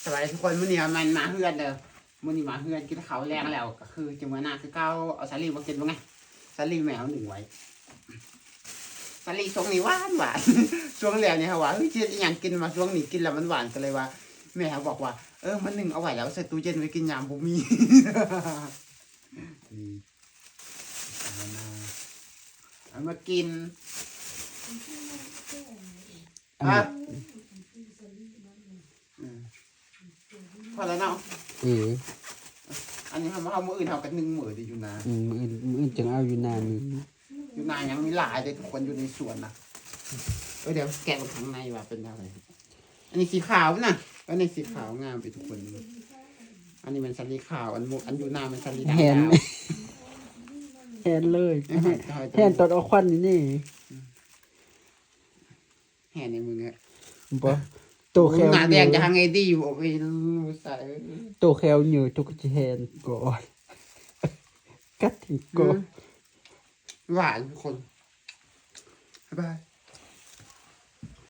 ສະບາຍດີທຸກຄົນ ມື້ນີ້ແມ່ນມາເຮືອນເດີ ມື້ນີ້ມາເຮືອນກິນເຂົ້າແລງແລ້ວ ກໍຄືຈະເມືອນາຄືເກົ່າ. ເອົາສາລີມາກິນເບິ່ງແໜ່ ສາລີແມ່ເອົາໜຶ້ງໄວ້. ສາລີຊ່ວງນີ້ຫວານໆ ຊ່ວງແລ້ວນີ້ເຮົາວ່າ ເຮີ້ຍ ຊິເຮັດອີ່ຫຍັງກິນ ມາຊ່ວງນີ້ກິນແລ້ວມັນຫວານ ກໍເລີຍວ່າ ແມ່ເຮົາບອກວ່າ ເອີ ມາໜຶ້ງເອົາໄວ້ແລ້ວໃສ່ຕູ້ເຢັນໄວ້ກິນຍາມບໍ່ມີ. ນີ້ ເອົາມາ ເອົາມາກິນ ອັນນີ້ ອາ ອືມ ພໍແລ້ວເນາະ ເອີ ອັນນີ້ເຮົາ ເຮົາ ມື້ອື່ນເຮົາກໍໜຶ້ງເໝີເດ້ຢູ່ນາ ອືມ ມື້ອື່ນ ມື້ອື່ນຈັ່ງເອົາຢູ່ນາໜຶ້ງ ຢູ່ນາຍັງມີຫຼາຍເດ້ທຸກຄົນ ຢູ່ໃນສວນນະ. ເອີ ດຽວແກະເບິ່ງຂ້າງໃນວ່າເປັນແນວໃດ. ອັນນີ້ສີຂາວນະ ອັນນີ້ສີຂາວງາມເດ້ທຸກຄົນ. ອັນນີ້ແມ່ນສາລີຂາວ ອັນ ອັນຢູ່ນາແມ່ນສາລີດຳ ແຮນ ແຮນເລີຍ ແຮນຕອນອອກຄວັນນີ້ ແຮນໃນມຶງເອີຍ ບໍ່ ໂຕແຄວ ໜ້າແດງຈະຫັ້ງເອດີຢູ່ ໂອ້ຍ ໂຕແຄວເຍີ ຕົກກະຊິແຮນກ່ອນ ກັດເຫັນກ່ອນ ອືມ ຫວານທຸກຄົນ. ບາຍບາຍ.